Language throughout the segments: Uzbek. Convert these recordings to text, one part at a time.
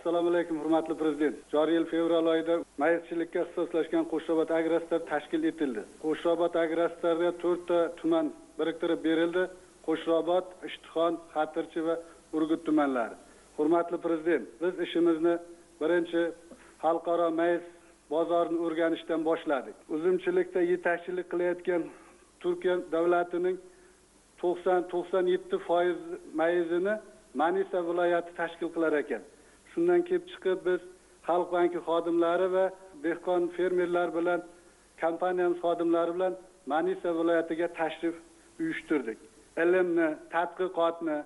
Assalomu alaykum, hurmatli prezident. Joriy yil fevral oyida mayizchilikka ixtisoslashgan Qo'shrabot Agrostar tashkil etildi. Qo'shrabot Agrostarga 4 ta tuman biriktirib berildi. Qo'shrabot, Ishtixon, Xatirchi va Urgut tumanlari. Hurmatli prezident, biz ishimizni birinchi xalqaro mayiz bozorini o'rganishdan boshladik. Uzumchilikda yetakchilik qilayotgan Turkiya davlatining 90-97% mayizini Manisa viloyati tashkil qilar ekan. Shundan kelib chiqib biz Xalq banki xodimlari va dehqon fermerlar bilan, kompaniyamiz xodimlari bilan Manisa viloyatiga tashrif uyushtirdik. Ilmni, tadqiqotni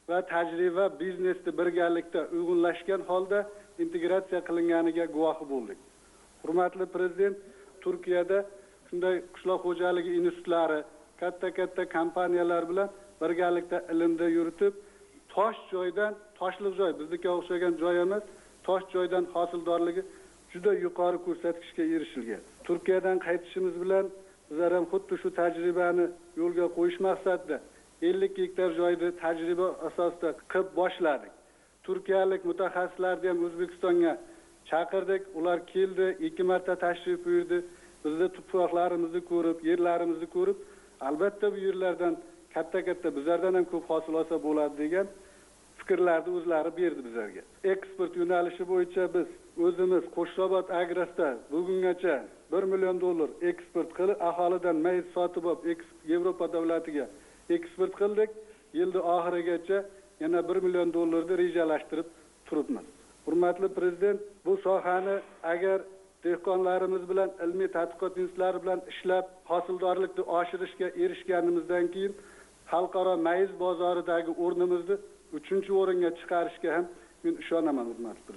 va tajriba biznesni birgalikda uyg'unlashgan holda integratsiya qilinganiga guvohi bo'ldik. Hurmatli prezident, Turkiyada shunday qishloq xo'jaligi institutlari, katta-katta kompaniyalar bilan birgalikda ilmda yuritib, tosh joydan, toshliq joy, biznikiga o'xshagan joy emas, tosh joydan hosildorligi juda yuqori ko'rsatkichga erishilgan. Turkiyadan qaytishimiz bilan bizlar ham xuddi shu tajribani yo'lga qo'yish maqsadida 50 gektar joyda tajriba asosida qilib boshladik. Turkiyalik mutaxassislarni ham O'zbekistonga chaqirdik, ular keldi, 2 marta tashrif buyurdi. Bizni tuproqlarimizni ko'rib, yerlarimizni ko'rib, albatta bu yerlardan katta-katta bizlardan ham ko'p hosil olsa bo'ladi degan fikrlarni o'zlari berdi bizlarga. Eksport yo'nalishi bo'yicha biz o'zimiz Qo'shrabot Agrosda bugungacha 1 million dollar eksport qilib, aholidan mayiz sotib olib, Yevropa davlatiga eksport qildik. Yilni oxirigacha yana 1 million dollarni rejalashtirib turibmiz. Hurmatli prezident, bu sohani agar dehqonlarimiz bilan, ilmiy tadqiqot institutlari bilan ishlab, hosildorlikni oshirishga erishganimizdan keyin xalqaro mayiz bozoridagi o'rnimizni 3-o'ringa chiqarishga ham men ishonaman, hurmatli prezident.